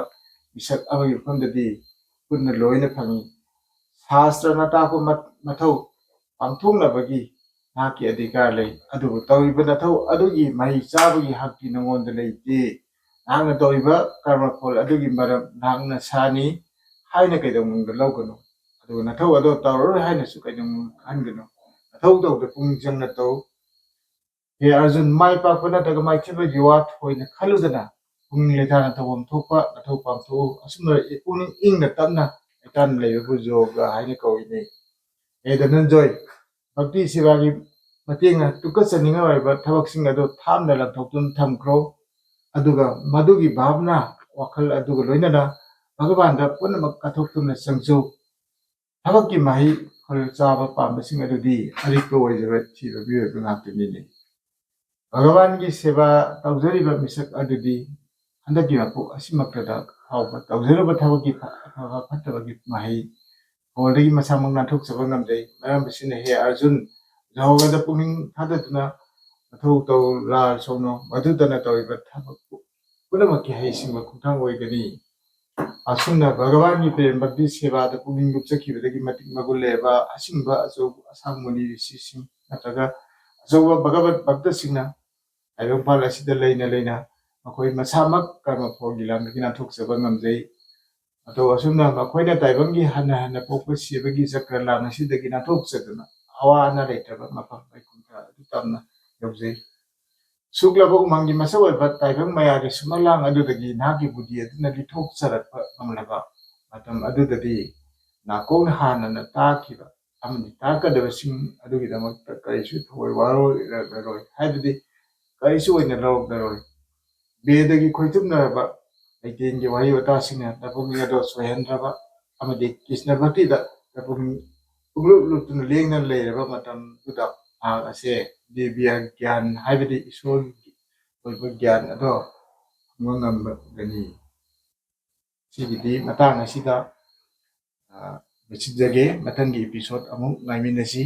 ꯃꯤꯁꯛ ꯑꯃꯒꯤ ꯃꯐꯝꯗꯗꯤ ꯄꯨꯟꯅ ꯂꯣꯏꯅ ꯐꯪꯏ꯫ ꯁꯥꯁꯇ꯭ꯔꯅ ꯇꯥꯛꯄ ꯃ-, ꯃꯊꯧ ꯄꯥꯡꯊꯣꯛꯅꯕꯒꯤ ꯅꯍꯥꯛꯀꯤ ꯑꯙꯤꯀꯥꯔ ꯂꯩ, ꯑꯗꯨꯕꯨ ꯇꯧꯔꯤꯕ ꯅꯊꯧ ꯑꯗꯨꯒꯤ ꯃꯍꯩ ꯆꯥꯕꯒꯤ ꯍꯛꯇꯤ ꯅꯉꯣꯟꯗ ꯂꯩꯇꯦ꯫ ꯅꯍꯥꯛꯅ ꯇꯧꯔꯤꯕ ꯀꯔꯃ ꯐꯣꯜ ꯑꯗꯨꯒꯤ ꯃꯔꯝ ꯅꯍꯥꯛ ꯅꯁꯥꯅꯤ ꯍꯥꯏꯅ ꯀꯩꯗꯧꯅꯨꯡꯗ ꯂꯧꯒꯅꯨ, ꯑꯗꯨꯒ ꯅꯊꯧ ꯑꯗꯨ ꯇꯧꯔꯔꯣꯏ ꯍꯥꯏꯅꯁꯨ ꯀꯩꯗꯧꯅꯨꯡꯗ ꯈꯟꯒꯅꯨ꯫ ꯅꯊꯧ ꯇꯧꯕꯗ ꯄꯨꯛꯅꯤꯡ ꯆꯪꯅ ꯇꯧ꯫ ꯍꯦ ꯑꯔꯖꯨꯟ, ꯃꯥꯏ ꯄꯥꯛꯄ ꯅꯠꯇ꯭ꯔꯒ ꯃꯥꯏꯊꯤꯕꯒꯤ ꯋꯥ ꯊꯣꯏꯅ ꯈꯜꯂꯨꯗꯅ ꯄꯨꯛꯅꯤꯡ ꯂꯩꯇꯥꯅ ꯇꯧꯐꯝ ꯊꯣꯛꯄ ꯅꯊꯧ ꯄꯥꯡꯊꯣꯛꯎ꯫ ꯑꯁꯨꯝꯅ ꯄꯨꯛꯅꯤꯡ ꯏꯪꯅ ꯇꯞꯅ ꯂꯩꯇꯥꯅ ꯂꯩꯕꯕꯨ ꯌꯣꯒ ꯍꯥꯏꯅ ꯀꯧꯏꯅꯦ꯫ ꯍꯦ ꯙꯅꯟꯖꯣꯏ, ꯚꯛꯇꯤ ꯁꯦꯕꯥꯒꯤ ꯃꯇꯦꯡꯅ ꯇꯨꯀꯠꯆꯅꯤꯡꯉꯥꯏ ꯑꯣꯏꯕ ꯊꯕꯛꯁꯤꯡ ꯑꯗꯨ ꯊꯥꯞꯅ ꯂꯪꯊꯣꯛꯇꯨꯅ ꯊꯝꯈ꯭ꯔꯣ꯫ ꯑꯗꯨꯒ ꯃꯗꯨꯒꯤ ꯚꯥꯕꯅ ꯋꯥꯈꯜ ꯑꯗꯨꯒ ꯂꯣꯏꯅꯅ ꯚꯒꯋꯥꯟꯗ ꯄꯨꯝꯅꯃꯛ ꯀꯠꯊꯣꯛꯇꯨꯅ ꯆꯪꯖꯧ꯫ ꯊꯕꯛꯀꯤ ꯃꯍꯩ ꯐꯜ ꯆꯥꯕ ꯄꯥꯝꯕꯁꯤꯡ ꯑꯗꯨꯗꯤ ꯑꯔꯤꯛꯄ ꯑꯣꯏꯖꯕ ꯊꯤꯕ ꯃꯤꯑꯣꯏꯕ ꯉꯥꯛꯇꯅꯤꯅꯦ꯫ ꯚꯒꯋꯥꯟꯒꯤ ꯁꯦꯕꯥ ꯇꯧꯖꯔꯤꯕ ꯃꯤꯁꯛ ꯑꯗꯨꯗꯤ ꯍꯟꯗꯛꯀꯤ ꯃꯄꯣꯛ ꯑꯁꯤꯃꯛꯇꯗ ꯐꯥꯎꯕ ꯇꯧꯖꯔꯨꯕ ꯊꯕꯛꯀꯤ ꯐ-, ꯑꯐꯕ ꯐꯠꯇꯕꯒꯤ ꯃꯍꯩ ꯐꯣꯜꯗꯒꯤ ꯃꯁꯥꯃꯛ ꯅꯥꯟꯊꯣꯛꯆꯕ ꯉꯝꯖꯩ꯫ ꯃꯔꯝ ꯑꯁꯤꯅ ꯍꯦ ꯑꯔꯖꯨꯟ, ꯌꯣꯒꯗ ꯄꯨꯛꯅꯤꯡ ꯊꯥꯗꯗꯨꯅ ꯃꯊꯧ ꯇꯧ, ꯂꯥꯜ ꯁꯣꯛꯅꯣ, ꯃꯗꯨꯇꯅ ꯇꯧꯔꯤꯕ ꯊꯕꯛ ꯄꯨꯝꯅꯃꯛꯀꯤ ꯍꯩꯁꯤꯡꯕ ꯈꯣꯡꯊꯥꯡ ꯑꯣꯏꯒꯅꯤ꯫ ꯑꯁꯨꯝꯅ ꯚꯒꯋꯥꯟꯒꯤ ꯄ꯭ꯔꯦꯝ ꯚꯛꯇꯤ ꯁꯦꯕꯥꯗ ꯄꯨꯛꯅꯤꯡ ꯂꯨꯞꯆꯈꯤꯕꯗꯒꯤ ꯃꯇꯤꯛ ꯃꯒꯨꯟ ꯂꯩꯔꯕ ꯑꯁꯤꯒꯨꯝꯕ ꯑꯆꯧꯕ ꯑꯁꯥꯡ ꯃꯨꯅꯤ ꯔꯤꯁꯤꯁꯤꯡ ꯅꯠꯇ꯭ꯔꯒ ꯑꯆꯧꯕ ꯚꯒꯕꯠ ꯚꯛꯇꯁꯤꯡꯅ ꯇꯥꯏꯕꯪꯄꯥꯜ ꯑꯁꯤꯗ ꯂꯩꯅ ꯂꯩꯅ ꯃꯈꯣꯏ ꯃꯁꯥꯃꯛ ꯀꯔꯃ ꯐꯣꯜꯒꯤ ꯂꯥꯡꯗꯒꯤ ꯅꯥꯟꯊꯣꯛꯆꯕ ꯉꯝꯖꯩ꯫ ꯃꯇꯧ ꯑꯁꯨꯝꯅ ꯃꯈꯣꯏꯅ ꯇꯥꯏꯕꯪꯒꯤ ꯍꯟꯅ ꯍꯟꯅ ꯄꯣꯛꯄ ꯁꯤꯕꯒꯤ ꯆꯀ꯭ꯔ ꯂꯥꯡ ꯑꯁꯤꯗꯒꯤ ꯅꯥꯟꯊꯣꯛꯆꯗꯨꯅ ꯑꯋꯥ ꯑꯅꯥ ꯂꯩꯇ꯭ꯔꯕ ꯃꯐꯝ ꯋꯥꯏꯀꯨꯟꯊ ꯑꯗꯨ ꯇꯝꯅ ꯌꯧꯖꯩ꯫ ꯁꯨꯛꯂꯕ ꯎꯃꯪꯒꯤ ꯃꯁꯛ ꯑꯣꯏꯕ ꯇꯥꯏꯕꯪ ꯃꯌꯥꯒꯤ ꯁꯨꯃꯥꯡꯂꯥꯡ ꯑꯗꯨꯗꯒꯤ ꯅꯍꯥꯛꯀꯤ ꯕꯨꯙꯤ ꯑꯗꯨꯅ ꯂꯤꯊꯣꯛꯆꯔꯛꯄ ꯉꯝꯂꯕ ꯃꯇꯝ ꯑꯗꯨꯗꯗꯤ, ꯅꯥꯀꯣꯡꯅ ꯍꯥꯟꯅꯅ ꯇꯥꯈꯤꯕ ꯑꯃꯗꯤ ꯇꯥꯛꯀꯗꯕꯁꯤꯡ ꯑꯗꯨꯒꯤꯗꯃꯛꯇ ꯀꯔꯤꯁꯨ ꯊꯋꯥꯏ ꯋꯥꯔꯣꯏꯔꯔꯣꯏ, ꯍꯥꯏꯕꯗꯤ ꯀꯔꯤꯁꯨ ꯑꯣꯏꯅ ꯂꯧꯔꯛꯂꯔꯣꯏ꯫ ꯕꯦꯗꯒꯤ ꯈꯣꯏꯊꯨꯝꯅꯔꯕ ꯂꯩꯇꯦꯡꯒꯤ ꯋꯥꯍꯩ ꯋꯥꯇꯥꯁꯤꯡꯅ ꯅꯄꯨꯛꯅꯤꯡ ꯑꯗꯨ ꯁꯣꯏꯍꯟꯗ꯭ꯔꯕ ꯑꯃꯗꯤ ꯀ꯭ꯔꯤꯁꯅ ꯚꯛꯇꯤꯗ ꯅꯄꯨꯛꯅꯤꯡ ꯄꯨꯡꯂꯨꯞ ꯂꯨꯞꯇꯨꯅ ꯂꯦꯡꯗꯅ ꯂꯩꯔꯕ ꯃꯇꯝꯗꯨꯗ ꯃꯍꯥꯛ ꯑꯁꯦ ꯗꯤꯕ꯭ꯌꯥ ꯒ꯭ꯌꯥꯟ, ꯍꯥꯏꯕꯗꯤ ꯏꯁꯣꯔꯒꯤ ꯑꯣꯏꯕ ꯒ꯭ꯌꯥꯟ ꯑꯗꯣ ꯐꯪꯕ ꯉꯝꯒꯅꯤ꯫ ꯁꯤꯒꯤꯗꯤ ꯃꯇꯥꯡ ꯑꯁꯤꯗ, ꯑ, ꯂꯣꯏꯁꯤꯟꯖꯒꯦ꯫ ꯃꯊꯪꯒꯤ episode ꯑꯃꯨꯛ ꯉꯥꯏꯃꯤꯟꯅꯁꯤ꯫